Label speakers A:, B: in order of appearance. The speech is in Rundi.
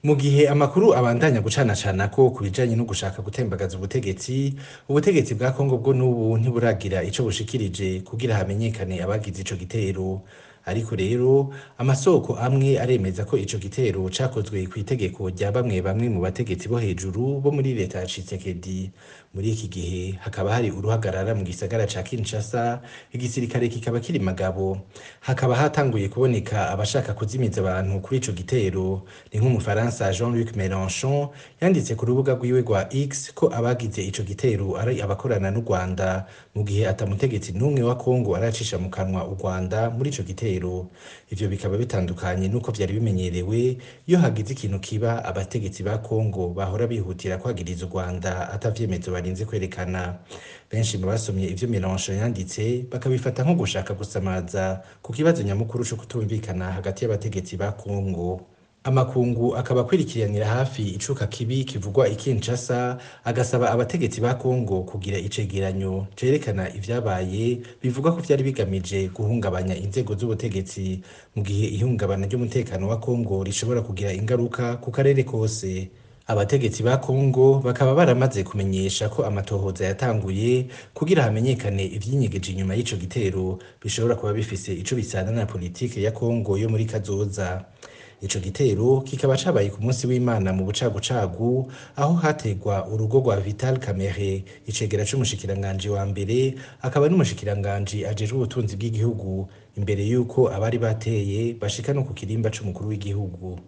A: Mu gihe amakuru abandanya gucanacanako ku bijanye no gushaka gutembagaza ubutegetsi, ubutegetsi bwa Kongo bwo n'ubu ntiburagira ico bushikirije kugira hamenyekane abagize ico gitero. Ariko rero amasoko amwe aremeza ko ico gitero cakozwe kw'itegeko rya bamwe bamwe mu bategetsi bo hejuru bo muri leta ya Tshisekedi. Muri iki gihe hakaba hari uruhagarara mu gisagara ca Kinshasa, igisirikare kikaba kiri magabo. Hakaba hatanguye kuboneka abashaka kuzimiza abantu kuri ico gitero. Ni nk'umufaransa Jean-Luc Mélenchon yanditse ku rubuga rwiwe rwa X ko abagize ico gitero ari abakorana n'u Rwanda, mu gihe ata mutegetsi n'umwe wa Kongo aracisha mu kanwa u Rwanda muri ico gitero. Ivyo bikaba bitandukanye n'uko vyari bimenyerewe iyo hagize ikintu kiba, abategetsi ba Kongo bahora bihutira kwagiriza u Rwanda ata vyemezo barinze kwerekana. Benshi mu basomye ivyo Mélenchon yanditse bakabifata nko gushaka gusamaza ku kibazo nyamukuru co kutumvikana hagati y'abategetsi ba Kongo. Amakungu akaba akwirikiranira hafi icuka kibi kivugwa i Kinshasa, agasaba abategetsi ba Kongo kugira icegeranyo cerekana ivyabaye bivugwa ko vyari bigamije guhungabanya inzego z'ubutegetsi, mu gihe ihungabana ry'umutekano wa Kongo rishobora kugira ingaruka ku karere kose. Abategetsi ba Kongo bakaba baramaze kumenyesha ko amatohoza yatanguye kugira hamenyekane ivyinyegeje inyuma y'ico gitero bishobora kuba bifise ico bisana na politike ya Kongo yo muri kazoza. Ico gitero kikaba cabaye ku munsi w'Imana mu bucagucagu, aho hategwa urugo rwa Vital Kamerhe, icegera c'umushikiranganji wa mbere akaba n'umushikiranganji ajejwe ubutunzi bw'igihugu, imbere yuko abari bateye bashika no ku kirimba c'umukuru w'igihugu.